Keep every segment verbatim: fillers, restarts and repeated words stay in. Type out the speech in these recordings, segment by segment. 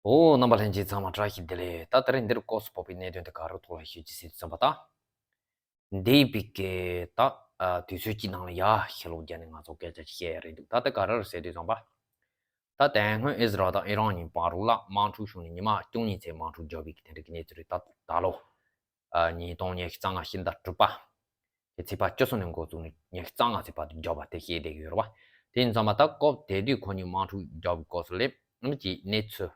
ཨོ། རྣམ་པ་ལྷན་རྒྱས་ཚང་མ་བཀྲ་ཤིས་བདེ་ལེགས། ད་དེ་རིང་འདིར་སྐོར་སུ་ཕོག་པའི་གནད་དོན་དེ་ག་རེ་ཐོག་ལ་ཞུ་རྒྱུ་ཟེར་དུས་ཙམ་པ་ད། འདས་པའི་གི་ད་དུས་ཚོད་ཀྱི་ནང་ལ་ཡ་ཤི་ལོ་བརྒྱ་ནས་ང་ཚོ་སྐད་ཆ་བཤད་ཡ་རེད་འདུག་ད་དེ་ག་རེ་རེད་ཟེར་དུས་ཙམ་པ། ད་དེ་སྔོན་ཨི་ཟི་རལ་དང་ཨི་རན་གཉིས་བར་ལ་དམག་འཁྲུག་བྱུང་ནས་ཉི་མ་བཅུ་གཉིས་ཚད་དམག་འཁྲུག་བརྒྱབ་པའི་གི་དེ་འདྲ་གི་གནས་ཚུལ་རེད། ད་ད་ལོ། ཉིས་སྟོང་ཉི་ཤུ་རྩ་ལྔ་ཕྱི་ཟླ་དྲུག་པ། གི་ཚེས་པ་བཅུ་གསུམ་ནས་འགོ་བཙུགས་ནས་ཉི་ཤུ་རྩ་ལྔ་ཚེས་པ་དུ་བརྒྱབ་པ་དེ་བཤད་བསྡད་ཀྱི་ཡོད་རེད་བ། དེ་ཡིན་ཙང་མ་ད་སྐབས་དེ་དུས་ཁོ་གཉིས་དམག་འཁྲུག་བརྒྱབ་པའི་སྐབས་སུ་ལས་ཨ་ནི་ཀྱི་གནས་ཚུལ།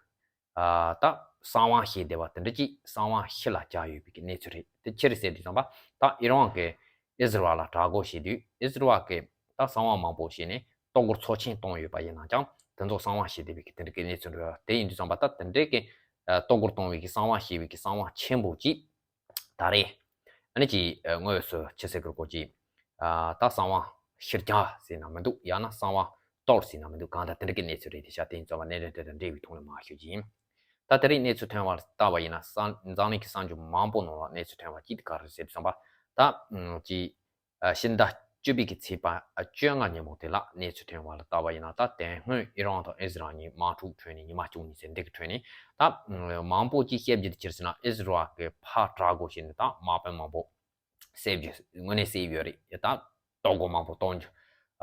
ཨ་ད་གསང་བ་བཤད་བསྡད་པ་དེ་འདྲ་ཅིག་གསང་བ་ཕྱི་ལ་བསྐྱལ་ཡོད་པའི་གི་གནས་ཚུལ་རེད། དེ་ཅི་རེད་ཟེར་དུས་ཙམ་པ་ད་ཨི་རན་གྱིས་ཨི་ཟི་རལ་ལ་དྲག་རྒོལ་བྱེད་དུས་ཨི་ཟི་རལ་གྱིས་ད་གསང་བ་མང་པོ་བྱས་ནས་གཏོར་རྒོལ་ཚབས་ཆེན་བཏང་ཡོད་པ་ཡིན་ན་ཀྱང་དེ་ཚོ་གསང་བ་བཤད་བསྡད་པའི་གི་དེ་འདྲ་གི་གནས་ཚུལ་རེད། དེ་ཡིན་དུས་ཙམ་པ་ད་དེ་འདྲའི་གི་ཨ་གཏོར་རྒོལ་བཏང་བའི་གི་གསང་བ་བཤད་པའི་གི་གསང་བ་ཆེན་པོ་ཅིག་ད་རེས། ཨ་ནི་ཅིག་ཨ་དངོས་སུ་ཅི་ཟེར་དགོས་རེད་ཀྱི། ཨ་ད་གསང་བ་ཕྱིར་བསྐྱལ་ཟེར་ན་མི་འདུག་ཡང་ན་གསང་བ་གཏོར་ཟེར་ན་མི་འདུག་གང་ལྟར་དེ་འདྲ་གི་གནས་ཚུལ་རེད། དེ་ཤ་དེ་ཡིན་ཙང་བ་གནད་དོན་དེ་དང་འབྲེལ་བའི་ཐོག་ནས་མར་ཞུ་རྒྱུ་ཡིན། ད་དེ་རིང་གནས་ཚུལ་ཐོན་པར་བལྟས་པ་ཡིན་ན་གསང་འཛམ་གླིང་གི་གསར་འགྱུར་མང་པོ་ནང་ལ་གནས་ཚུལ་ཐོན་པ་ཅིག་དེ་ག་རེ་ཟེར་དུས་ཙམ་པ་ད་ཨ་ཅིག་ཨ་ཕྱི་ཟླ་བཅུ་པའི་གི་ཚེས་པ་ཨ་བཅོ་ལྔ་ཉིན་མོ་དེ་ལ་གནས་ཚུལ་ཐོན་པ་ལ་བལྟས་པ་ཡིན་ན་ད་དེ་སྔོན་ཨི་རན་དང་ཨི་ཟི་རལ་གཉིས་དམག་འཁྲུག་འཕྲད་ནས་ཉི་མ་བཅུ་གཉིས་ཟིན་འདི་གི་འཕྲད་ནས་ད་མང་པོ་ཅིག་བཤད་རྒྱུ་དེ་ཅི་རེད་ཟེར་ན་ཨི་ཟི་རལ་གྱི་ཕར་དྲག་རྒོལ་བྱས་ནས་ད་དམག་དཔོན་མང་པོ་བསད་རྒྱུ་དངོས་གནས་བསད་ཡོད་རེད། ད་གཏོར་རྒོལ་མང་པོ་གཏོང་རྒྱུ་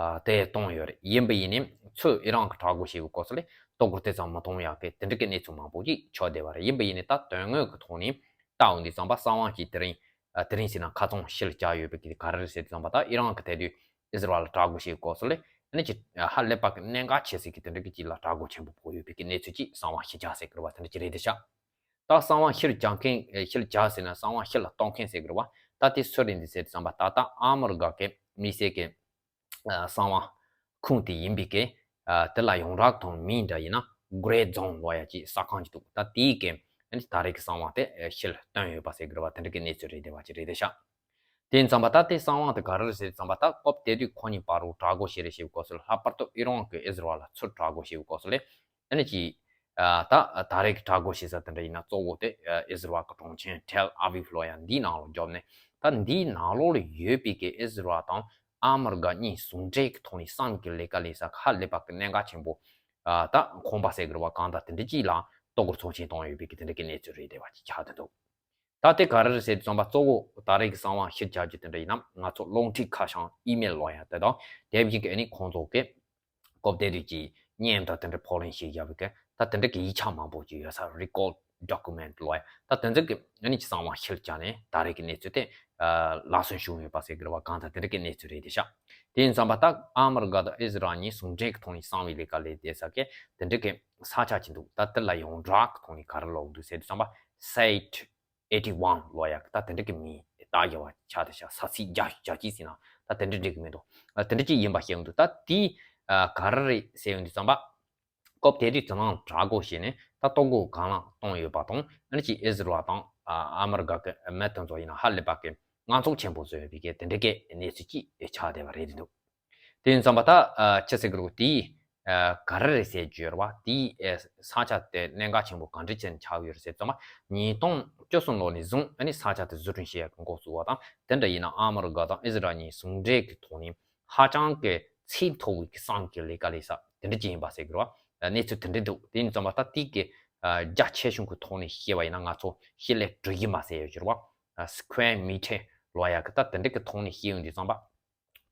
ཨ་དེ་གཏོང་ཡོད་རེད། ཡིན་པ་ཡིན་ནའི་ཚུར་ཨི་རན་གྱི་དྲག་རྒོལ་བྱེད་པའི་སྐབས་སུ་ལས་གཏོར་རྒོལ་དེ་ཙམ་མ་གཏོང་ཡག་གི་དེ་འདྲ་གི་གནས་ཚུལ་མང་པོ་ཅིག་ཆགས་བསྡད་པ་རེད། ཡིན་པ་ཡིན་ནའི་ད་དོན་དངོས་ཀྱི་ཐོག་ནས་ལྟ་འོང་དུས་ཙམ་པ་གསང་བ་གི་དེ་རིང་ཨ་དེ་རིང་ཟེར་ན་ཁ་ཚང་ཕྱི་ལ་བསྐྱལ་ཡོད་པའི་གི་ག་རེ་རེད་ཟེར་དུས་ཙམ་པ་ད་ཨི་རན་གྱི་དེ་དུས་ཨི་ཟི་རལ་ལ་དྲག་རྒོལ་བྱེད་པའི་སྐབས་སུ་ལས་ཨ་ནི་ཅིག་ཧ་ལས་པ་གི་གནད་འགག་ཆེ་ཟེར་གི་དེ་འདྲ་གི་ཅིག་ལ་དྲག་རྒོལ་ཆེན་པོ་ཕོག་ཡོད་པའི་གི་གནས་ཚུལ་ཅིག་གསང་བ་ཕྱིར་བསྐྱལ་ཟེར་གི་རེད་བ། དེ་འདྲ་ཅིག་རེད་དེ་ཤག་ད་གསང་བ་ཕྱིར་བསྐྱལ་མཁན་ཨེ་ཕྱིར་བསྐྱལ་ཟེར་ན་གསང་བ་ཕྱིར་ལ་གཏོང་མཁན་ཟེར་གི་རེད་བ། ད་དེ་སུ་རེད་འདི་ཟེར་དུས་ཙམ་པ་ད་ལྟ་ཨ་མི་རི་ཀ་གི་དམིགས་བསལ་གི་ཨ་གསང་བ་ཁུངས་དེ་ཡིན་པའི་གི་ཨ་དེ་ལ་ཡོངས་གྲགས་དང་མིང་འདྲ་ཡིན་ན་Gray Zone ལབ་ཡ་ཅིག་ས་ཁང་ཅིག་འདུག་ད་དེའི་གི་ཨ་ནི་ད་རེས་ཀྱི་གསང་བ་དེ་ཨ་ཕྱིར་བཏོན་ཡོད་པ་ཟེར་གི་རེད་བ། དེ་འདྲ་གི་གནས་ཚུལ་རེད་བསྡད་པ་ཅིག་རེད་དེ་ཤག་དེ་ཡིན་ཙམ་པ་ད་དེ་གསང་བ་དེ་ག་རེ་རེད་ཟེར་དུས་ཙམ་པ་ད་སྐབས་དེ་དུས་ཁོ་གཉིས་བར་རུ་དྲག་རྒོལ་བྱེད་རེས་བྱེད་པའི་སྐབས་སུ་ལྷག་པར་དུ་ཨི་རན་གྱིས་ཨི་ཟི་རལ་ལ་ཚུར་དྲག་རྒོལ་བྱེད་པའི་སྐབས་སུ་ལས་ཨ་ནི་ཅིག་ཨ་ད་ད་རེས་ཀྱི་དྲག་རྒོལ་བྱེད་ས་དེ་འདྲ་ཡིན་ན་གཙོ་བོ་དེ་ཨ་ཨི་ཟི་རལ་གྱི་གྲོང་ཁྱེར་ཐེལ་ཨ་བིབ་ལབ་ཡ་འདིའི་ནང་ལ་འཇོག་ནས་ད་འདིའི་ནང་ལོགས་ལ་ཡོད་པའི་གི་ཨི་ཟི་རལ་དང་ཨ་མི་རི་ཀ་གཉིས་ཟུང་འབྲེལ་གྱི་ཐོག་ནས་གསང་གི་ལས་ཀ་ལས་ས་ཧ་ལས་པ་གི་གནད་འགག་ཆེན་པོ་ཨ་ད་ཁང་པ་ཟེར་གི་རེད་བ། གང་ལྟར་དེ་འདྲ་ཅིག་ལ་གཏོར་རྒོལ་ཚབས་ཆེན་བཏང་ཡོད་པའི་གི་དེ་འདྲ་གི་གནས་ཚུལ་རེད་བསྡད་པ་ཅིག་ཆགས་བསྡད་འདུག་ད་དེ་ག་རེ་རེད་ཟེར་དུས་ཙམ་པ་གཙོ་བོ་ད་རེས་ཀྱི་གསང་བ་ཕྱིར་བསྐྱལ་རྒྱུ་དེ་འདྲ་ཡིན་ན་ང་ཚོ་རླུང་འཕྲིན་ཁ་བྱང་ཨི་མེལ་ལབ་ཡ་དེ་དང་དེ་བཞིན་གྱི་ཨ་ནི་ཁོང་ཚོ་གི་སྐབས་དེ་དུས་ཀྱི་བརྙན་དང་དེ་འདྲ་ཕབ་ལེན་བྱེད་ཡག་གི་ད་དེ་འདྲ་གི་ཡིག་ཆ་མང་པོ་ཅིག་ཡོད་ས་Record Document ལབ་ཡ་ད་དེ་ཚོ་གི་ཨ་ནི་ཅིག་གསང་བ་ཕྱིར་བསྐྱལ་ནས་ད་རེས་ཀྱི་གནས་ཚུལ་དེ་ལག་སོན་བྱུང་ཡོད་པ་ཟེར་གི་རེད་བ། གང་ལྟར་དེ་འདྲ་གི་གནས་ཚུལ་རེད་དེ་ཤག་དེ་ཡིན་ཙམ་པ་ད་ཨ་མི་རི་ཀ་དང་ཨི་ཟི་རལ་གཉིས་ཟུང་འབྲེལ་གྱི་ཐོག་ནས་གསང་བའི་ལས་ཀ་ལས་བསྡད་ས་གི་དེ་འདྲ་གི་ས་ཆ་ཅིག་འདུག་ད་དེ་ལ་ཡོངས་གྲགས་ཀྱི་ཐོག་ནས་ག་རེ་ལབ་འདུག་ཟེར་དུས་ཙམ་པ་Site eighty-one ལབ་ཡག་ད་དེ་འདྲ་གི་མིང་བཏགས་ཡོད་པ་ཆགས་བསྡད་ཤག་ས་ཚིགས་བརྒྱད་ཅུ་གྱ་གཅིག་ཟེར་ན་ད་དེ་འདྲ་འགྲིག་གི་མི་འདུག་ཨ་དེ་འདྲ་ཅིག་ཡིན་པ་ཤེས་ཀྱི་འདུག་ད་དེ་ཨ་ག་རེ་རེད་ཟེར་ཡོང་དུས་ཙམ་པ། སྐབས་དེ་དུས་དེ་ནང་དྲག་རྒོལ་བྱས་ནས་ད་གཏོར་རྒོལ་གང་ལ་གཏོང་ཡོད་པ་དང་ཨ་ནི་ཅིག་ཨི་ཟི་རལ་དང་ཨ་ཨ་མི་རི་ཀ་གི་མི་དེ་ཚོ་ཡིན་ན་ཧ་ལས་པ་གི་དངངས་འཚབ་ཆེན་པོ་བཟོས་ཡོད་པའི་གི་དེ་འདྲ་གི་གནས་ཚུལ་ཅིག་ཆགས་བསྡད་པ་རེད་འདུག་དེ་ཡིན་ཙམ་པ་ད་ཨ་ཅི་ཟེར་གི་རེད་དེ་ཨ་ག་རེ་རེད་ཟེར་རྒྱུ་ཡོད་རེད་བ། དེའི་ཨ་ས་ཆ་དེ་གནད་འགག་ཆེན་པོ་ག་འདྲ་བྱས་ནས་ཆགས་ཡོད་རེད་ཟེར་ཙམ་པ་ཉིས་སྟོང་བཅུ་གསུམ་ལོ་ནས་བཟུང་ཨ་ནི་ས་ཆ་དེ་བཟོ་སྐྲུན་བྱེད་ཡག་གི་འགོ་བཙུགས་པ་དང་དེ་འདྲ་ཡིན་ན་ཨ་མི་རི་ཀ་དང་ཨི་ཟི་རལ་གཉིས་ཟུང་འབྲེལ་གྱི་ཐོག་ནས་ཧ་ཅང་གི་ཚད་མཐོ་བའི་གི་གསང་གི་ལས་ཀ་ལས་ས་དེ་འདྲ་ཅིག་ཡིན་པ་ཟེར་གི་རེད་བ། གནས་ཚུལ་དེ་འདྲ་འདུག་དེ་ཡིན་ཙམ་པ་ད་དེ་གི་རྒྱ་ཆེ་ཆུང་གི་ཐོག་ནས་བཤད་པ་ཡིན་ན་ང་ཚོ་ཧི་ལེ་གྲུ་བཞི་མ་ཟེར་ཡོད་ཀྱི་རེད་བ། Square Meter ལབ་ཡག་གི་ད་དེ་འདྲ་གི་ཐོག་ནས་བཤད་ཡོང་དུས་ཙམ་པ།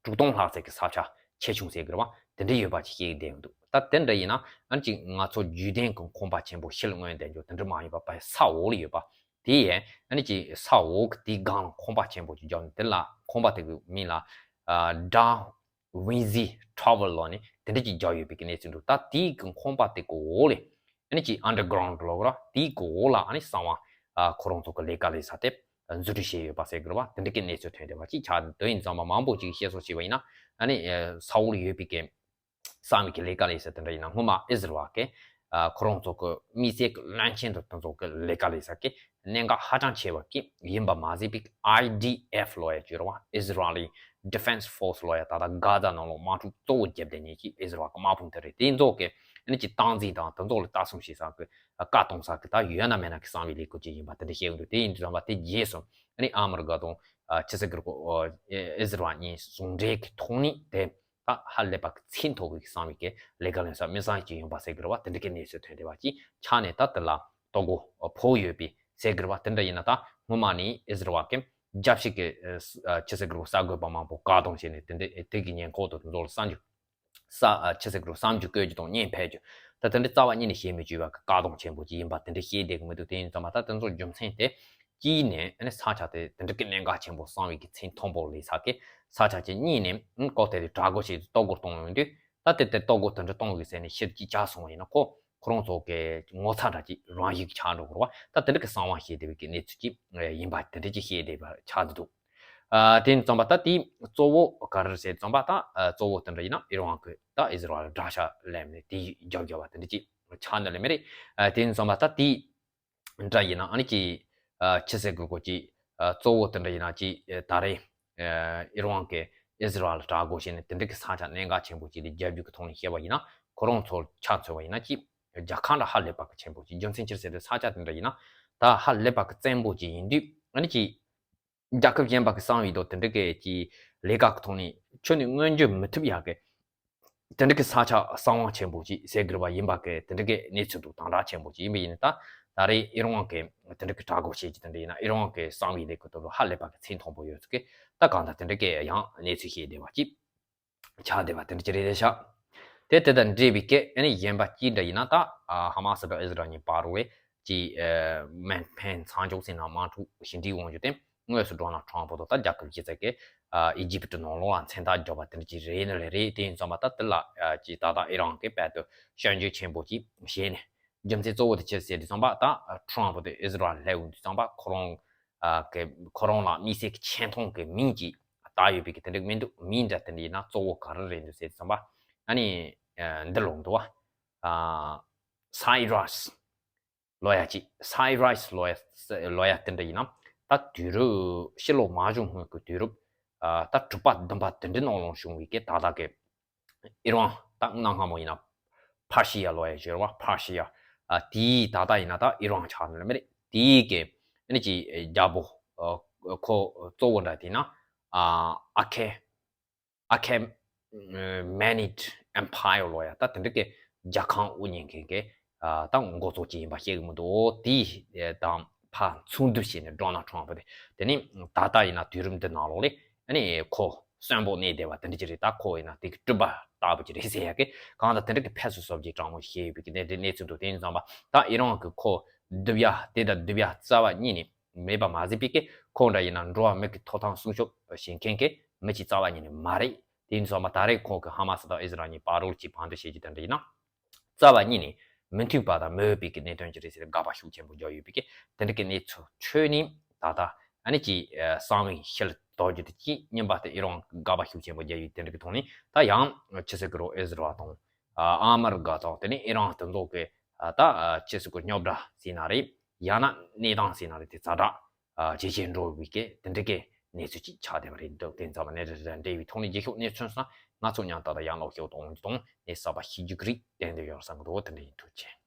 དྲུག་སྟོང་ལྷག་ཙམ་གྱི་ས་ཆ་ཆེ་ཆུང་ཟེར་གི་རེད་བ། དེ་འདྲ་ཡོད་པ་ཅིག་བཤད་ཀྱི་བསྡད་ཡོང་འདུག་ད་དེ་འདྲ་ཡིན་ན་ཨ་ནི་ཅིག་ང་ཚོ་བརྒྱུད་ལྡན་གྱི་ཁང་པ་ཆེན་པོ་ཕྱི་ལ་མངོན་བསྡད་རྒྱུ་དེ་འདྲ་མ་ཡིན་པ་ཕར་ས་འོག་ལ་ཡོད་པ། དེ་ཡང་ཨ་ནི་ཅིག་ས་འོག་གི་དེའི་སྒང་ལ་ཁང་པ་ཆེན་པོ་ཅིག་བརྒྱབ་ནས་དེ་ལ་ཁང་པ་དེ་གི་མིང་ལ་ཨ་Darwin's Tower ལབ་ནས་དེ་འདྲ་ཅིག་བརྒྱབ་ཡོད་པའི་གི་གནས་ཚུལ་འདུག་ད་དེའི་གི་ཁང་པ་དེ་གི་འོག་ལ་ཨ་ནི་ཅིག་underground ལབ་དགོས་ར། དེའི་གི་འོག་ལ་ཨ་ནི་གསང་བ་ཨ་ཁོ་རང་ཚོ་གི་ལས་ཀ་ལས་ས་དེ་འཛུགས་སྐྲུན་བྱས་ཡོད་པ་ཟེར་དགོས་རེད་བ། དེ་འདྲ་གི་གནས་ཚུལ་ཐོན་བསྡད་པ་ཅིག་ཆགས་འདུག་དེ་ཡིན་ཙང་མ་མང་པོ་ཅིག་བཤད་སྲོལ་བྱས་པ་ཡིན་ན་ཨ་ནི་ཨ་ས་འོག་ལ་ཡོད་པའི་གི་གསང་བའི་གི་ལས་ཀ་ལས་ས་དེ་འདྲ་ཡིན་ན་སྔོན་མ་ཨི་ཟི་རལ་གི་ཨ་ཁོ་རང་ཚོ་གི་དམིགས་བསལ་གི་བློན་ཆེན་དང་དེ་ཚོ་གི་ལས་ཀ་ལས་ས་གི་གནད་འགག་ཧ་ཅང་ཆེ་བ་གི་ཡིན་པ་མ་ཟད་པའི་ཨའི་ཌི་ཨེཕ་ལབ་ཡ་ཅིག་ཡོད་རེད་བ། Israeli Defense Force ལབ་ཡ་ད་ལྟ་གྷ་ཛ་ནང་ལོགས་དམག་འཁྲུག་གཙོ་བོ་བརྒྱབ་བསྡད་མཁན་གྱི་ཨི་ཟི་རལ་གི་དམག་དཔུང་དེ་རེད། དེ་ཚོ་གི་ཨ་ནི་ཅིག་སྟངས་འཛིན་དང་དེ་ཚོ་ལ་ལྟ་སྲུང་བྱེད་ས་གི་བཀའ་གཏོང་ས་གི་ད་ཡོད་ན་མེད་ན་གི་གསང་བའི་ལས་ཁུངས་ཅིག་ཡིན་པ་དེ་འདྲ་བཤད་ཡོང་དུས། དེ་ཡིན་དུས་ཙམ་པ་དེ་རྗེས་སུ་ཨ་ནི་ཨ་མི་རི་ཀ་དང་ཨ་ཕྱི་སྲིད་ཀྱི་ཨི་ཟི་རལ་གཉིས་ཟུང་འབྲེལ་གྱི་ཐོག་ནས་དེ་ ད་ཧ་ལས་པ་གི་ཚད་མཐོ་བའི་གསང་བའི་གི་ལས་ཀ་ལས་ས་མི་གསང་ཅིག་ཡིན་པ་ཟེར་གི་རེད་བ། དེ་འདྲ་གི་གནས་ཚུལ་ཐོན་བསྡད་པ་ཅིག་ཆ་ནས། ད་དེ་ལ་ལྟོ་གོས་ཕོག་ཡོད་པའི་ཟེར་གི་རེད་བ། དེ་འདྲ་ཡིན་ན་ད་སྔོན་མ་ནས་ཨི་ཟི་རལ་གི་རྒྱབ་ཕྱི་གི་ཆི་ཟེར་གི་རེད་གསར་འགོད་པ་མང་པོ་བཀག་སྡོམ་བྱས་ནས་དེ་འདྲ་དེ་གི་ཉེན་ཁོག་ཏུ་དེ་ཚོ་ལ་གསར་འགྱུར། ས་ཆི་ཟེར་གི་རེད་བསམ་རྒྱུ་བཀོད་རྒྱུ་དང་བརྙན་ཕབ་རྒྱུ། ད་དེ་འདྲ་རྩ་བ་ཉིད་ནས་བྱེད་མི་བཅུག་པ་གི་བཀག་སྡོམ་ཆེན་པོ་ཅིག་ཡིན་པ་དེ་འདྲ་བཤད་བསྡད་གི་མི་འདུག་དེ་ཡིན་ཙང་མ་ད་དེ་ཚོ་རྒྱུ་མཚན་དེ་གཅིག་ནས་ཨ་ནི་ས་ཆ་དེ་དེ་འདྲ་གི་གནད་འགག་ཆེན་པོ་གསང་བའི་གི་ཚད་མཐོན་པོ་ལས་ས་གི་ས་ཆ་ཅིག་གཉིས་ནས་ཨ་ནི་ལྐོག་ཐལ་དེ་དྲག་པོ་བྱས་ཏེ་ལྟོ་གོས་གཏོང་ཡོང་དུས། ད་དེ་དེ་ལྟོ་གོས་དེ་འདྲ་གཏོང་གི་ཟེར་ནས་ཕྱིར་ཅིག་བཅར་སོང་བ་ཡིན་ན་ཁོ་ཁོ་རང་ཚོ་གི་ངོ་ཚ་འདྲ་ཅིག་རང་ཡིག་ཆགས་འགྲོ་གི་རེད་བ། ད་དེ་འདྲ་གི་གསང་བ་བཤད་བསྡད་པའི་གི་གནས་ཚུལ་ཅིག་ཡིན་པ་དེ་འདྲ་ཅིག་བཤད་བསྡད་པ་ཆགས་འདུག་ཨ་དེ་ཡིན་ཙང་མ་ད་དེ་གཙོ་བོ་ག་རེ་རེད་ཟེར་ཙང་མ་ད་ཨ་གཙོ་བོ་དེ་འདྲ་ཡིན་ན་ཨི་རན་གི་ད་ཨི་ཟི་རལ་དགྲ་ཤ་ལེན་ནས་དེ་རྒྱབ་རྒྱབ་པ་དེ་འདྲ་ཅིག་ཆགས་ནི་ལས་མེད་རེད། ཨ་དེ་ཡིན་ཙང་མ་ད་དེ་འདྲ་ཡིན་ན་ཨ་ནི་ཅི་ཨ་ཆི་ཟེར་དགོས་གོ་ཅི་ཨ་གཙོ་བོ་དེ་འདྲ་ཡིན་ན་ཅི་ཨ་ད་རེས་ཨ་ཨི་རན་གི་ཨི་ཟི་རལ་དགྲ་དགོས་བྱས་ནས་དེ་འདྲ་གི་ས་ཆ་གནད་འགག་ཆེན་པོ་ཅིག་ལ་རྒྱབ་རྒྱུ་གི་ཐོག་ནས་བཤད་པ་ཡིན་ན་ཁོ་རང་ཚོར་ཆ་མཚོན་པ་ཡིན་ན་ཅི་རྒྱལ་ཁམས་འདྲ་ཧ་ལས་པ་གི་ཆེན་པོ་ཅིག་རྒྱུ་མཚན་ཅི་ཟེར་དུས་ས་ཆ་དེ་འདྲ་ཡིན་ན་ད་ཧ་ལས་པ་གི་བཙན་པོ་ཅིག་ཡིན་དུས་ཨ་ནི་ཅི། རྒྱལ་ཁབ་གཞན་པ་གི་གསང་བའི་དོ་དེ་འདྲ་གི་ཀྱི་ལས་ཀ་གི་ཐོག་ནས་ཁྱོན་ནས་མངོན་འགྱུར་མི་ཐུབ་ཡག་གི་དེ་འདྲ་གི་ས་ཆ་གསང་བ་ཆེན་པོ་ཅིག་ཟེར་དགོས་པ་ཡིན་པ་གི་དེ་འདྲ་གི་གནས་ཚུལ་འདུག་དང་གྲགས་ཆེན་པོ་ཅིག་ཡིན་པ་ཡིན་ན། ད་ད་རེས་ཨི་རན་གི་དེ་འདྲ་གི་དྲག་པོ་བྱེད་ཀྱི་དེ་འདྲ་ཡིན་ན་ཨི་རན་གི་གསང་བའི་ལས་ཀ་དོ་ལ་ཧ་ལས་པ་གི་ཚད་མཐོན་པོ་ཡོད་ཚུལ་གི་ད་གང་ལྟར་དེ་འདྲ་གི་ཡང་གནས་ཚུལ་བཤད་བསྡད་པ་ཅིག་ཆགས་བསྡད་པ་དེ་འདྲ་ཅིག་རེད་ཤག་དེ་དེ་དང་འབྲེལ་བའི་སྐད་ཨ་ནི་གཞན་པ་གཅིག་འདྲ་ཡིན་ན་ད་ཧ་མ་སི་དང་ཨི་ཟི་རལ་གཉིས་བར་རུ་ལས་ཀྱི་མེན་ཕན་མཚམས་འཇོག་ཟིན་ན་དམག་འཁྲུག་ཞི་འགྲིག་འོང་རྒྱུ་དེ་དངོས་སུ་ཌོ་ནལ་ཊམ་ཕུ་དང་ད་རྒྱལ་ཁབ་གཞི་རྩ་གི་ཨི་ཇིབ་ཏི་ནང་ལོགས་ལ་མཚན་རྟགས་བརྒྱབ་པ་དེ་འདྲ་ཅིག་རེད་ནི་ལས་རེད། དེ་ཡིན་ཙང་མ་ད་དེ་ལ་ཀྱི་ད་ལྟ་ཨི་རན་གི་དཔལ་དུ་སྐྱོན་བརྗོད་ཆེན་པོ་ཅིག་བྱས་ནས་རྒྱུ་མཚན་གཙོ་བོ་དེ་ཅི་ཟེར་དུས་ཙམ་པ་ད་ཊམ་ཕུ་དང་ཨི་ཟི་རལ་ལས་འོང་དུས་ཙམ་པ་ཁོ་རང་ཨ་གི་ཁོ་རང་ལ་དམིགས་བསལ་གྱི་ཆེ་མཐོང་གི་མིང་ཅིག་བཏགས་ཡོད་པའི་གི་དེ་འདྲ་མི་འདུག་མིང་འདྲ་དེ་འདྲ་ཡིན་ན་གཙོ་བོ་ག་རེ་རེད་འདུག་ཟེར་དུས་ཙམ་པ་ཨ་ནི་ཨ་འདི་ལོང་འདུག་བ། ཨ་སའི་རས་ལོ་ཡ་ཅིག་སའི་རས་ལོ་ཡ་ལོ་ཡ་དེ་འདྲ་ཡིན་ན་ད་དུས་རབས་ཕྱི་ལོ་མ་བྱུང་སྔོན་གྱི་དུས་རབས་ཨ་ད་དྲུག་པ་བདུན་པ་དེ་འདྲ་ནང་ལོགས་བྱུང་བའི་གི་ད་ལྟ་གི་ཨི་རན་ད་གནའ་སྔ་མོ་ཡིན་ན་ཕར་ཤི་ཡ་ལོ་ཡ་ཟེར་བ། ཕར་ཤི་ཡ་ཨ་དེའི་ད་ལྟ་ཡིན་ན་ད་ཨི་རན་ཆགས་ནི་ལ་མི་རེད། དེའི་གི་ཨ་ནི་ཅི་རྒྱལ་པོ་ཨ་ཁོ་གཙོ་བོ་འདྲ་དེ་ན་ཨ་ཨ་ཁེ་ཨ་ཁེ་མེ་ནིད་ཨེམ་ཕ་ཡར་ལོ་ཡ་ད་དེ་འདྲ་གི་རྒྱལ་ཁམས་དབུ་བརྙེས་མཁན་གི་ཨ་ད་འགོ་གཙོ་ཅིག་ཡིན་པ་ཤེས་གི་མི་འདུག་དེའི་དང་ཕར་མཚུངས་བསྡུར་བྱས་ནས་ཌོ་ནལ་ཊམ་ཕུ་དེ་དེ་ནི་ད་ལྟ་ཡིན་ན་དུས་རབས་འདི་ནང་ལོགས་ལས་ཨ་ནི་ཁོ་གསོན་པོ་གནས་བསྡད་པ་དེ་འདྲ་ཅིག་རེད། ད་ཁོ་ཡིན་ན་དེ་གི་སྤྲུལ་པ་ལྟ་བུ་ཅིག་རེད་ཟེར་ཡ་གི་གང་ལྟར་དེ་འདྲ་གི་ཕེབས་བསུ་སོགས་ཀྱི་གྲངས་མང་ཞིག་བྱས་ཡོད་པའི་གི་གནས་དེ་གནས་ཚུལ་འདུག་དེ་ཡིན་ཙང་མ་ད་ཨི་རན་གི་ཁོ་སྡུག་ཡ་དེ་དང་སྡུག་ཡ་རྩ་བ་ཉིད་ནས་མེད་པ་མ་ཟད་པའི་གི་ཁོ་འདྲ་ཡིན་ན་འགྲོ་བ་མི་གི་ཐོབ་ཐང་སྲུང་སྐྱོབ་བྱེད་མཁན་གི་མི་ཅིག་རྩ་བ་ཉིད་ནས་མ་རེད། དེ་ཡིན་ཙང་མ་ད་རེས་ཁོ་གི་ཧ་མ་སི་དང་ཨི་ཟི་རལ་གཉིས་བར་རོལ་གྱི་བར་འདུ་བྱེད་ཀྱི་དེ་འདྲ་ཡིན་ན། རྩ་བ་ཉིད་ནས་མི་མཐུན་པ་དང་མི་འོས་པའི་གི་གནད་དོན་ཅིག་རེད་ཟེར་དགག་པ་ཤུགས་ཆེན་པོ་རྒྱག་ཡོད་པའི་གི་དེ་འདྲ་གི་གནས་ཚུལ་ཁྲོད་ནས་ད་ལྟ་ཨ་ནི་ཅི་གསང་བའི་ཤེལ་དོག་རྒྱུ་དེ་ཅི་ཉིན་པ་དེ་ཨི་རན་དགག་པ་ཤུགས་ཆེན་པོ་རྒྱག་ཡོད་དེ་འདྲ་གི་ཐོག་ནས་ད་ཡང་ཆི་ཟེར་གི་རོ་ཨི་ཟི་རལ་དང་ཨ་མི་རི་ཀ་དང་དེ་ནས་ཨི་རན་དེ་ཚོ་གི་ད་ཆི་ཟེར་གི་རྙོག་དྲ་ཟེར་ན་རེད། ཡང་ན་གནས་སྟངས་ཟེར་ན་རེད། དེ་ཛ་དྲག་ཇེ་ཆེར་འགྲོ་བའི་གི་དེ་འདྲ་གི་གནས་ཚུལ་ཅིག་ཆགས་བསྡད་པ་རེད་འདུག་དེ་ཚང་མ་གནད་དོན་དང་འབྲེལ་བའི་ཐོག་ནས་རྗེས་ཕྱོགས་གནས་ཚུལ་སོགས་ང་ཚོ་མཉམ་དུ་ཡང་ལོག་ཞུགས་གཏོང་རྒྱུ་དང་གནས་གསར་པ་ཤེས་རྒྱུ་གི་རིགས་ཏན་ཏན་ཡོད་བསམ་གི་འདུག་དེ་འདྲ་ཡིན། ཐུགས་རྗེ་ཆེ།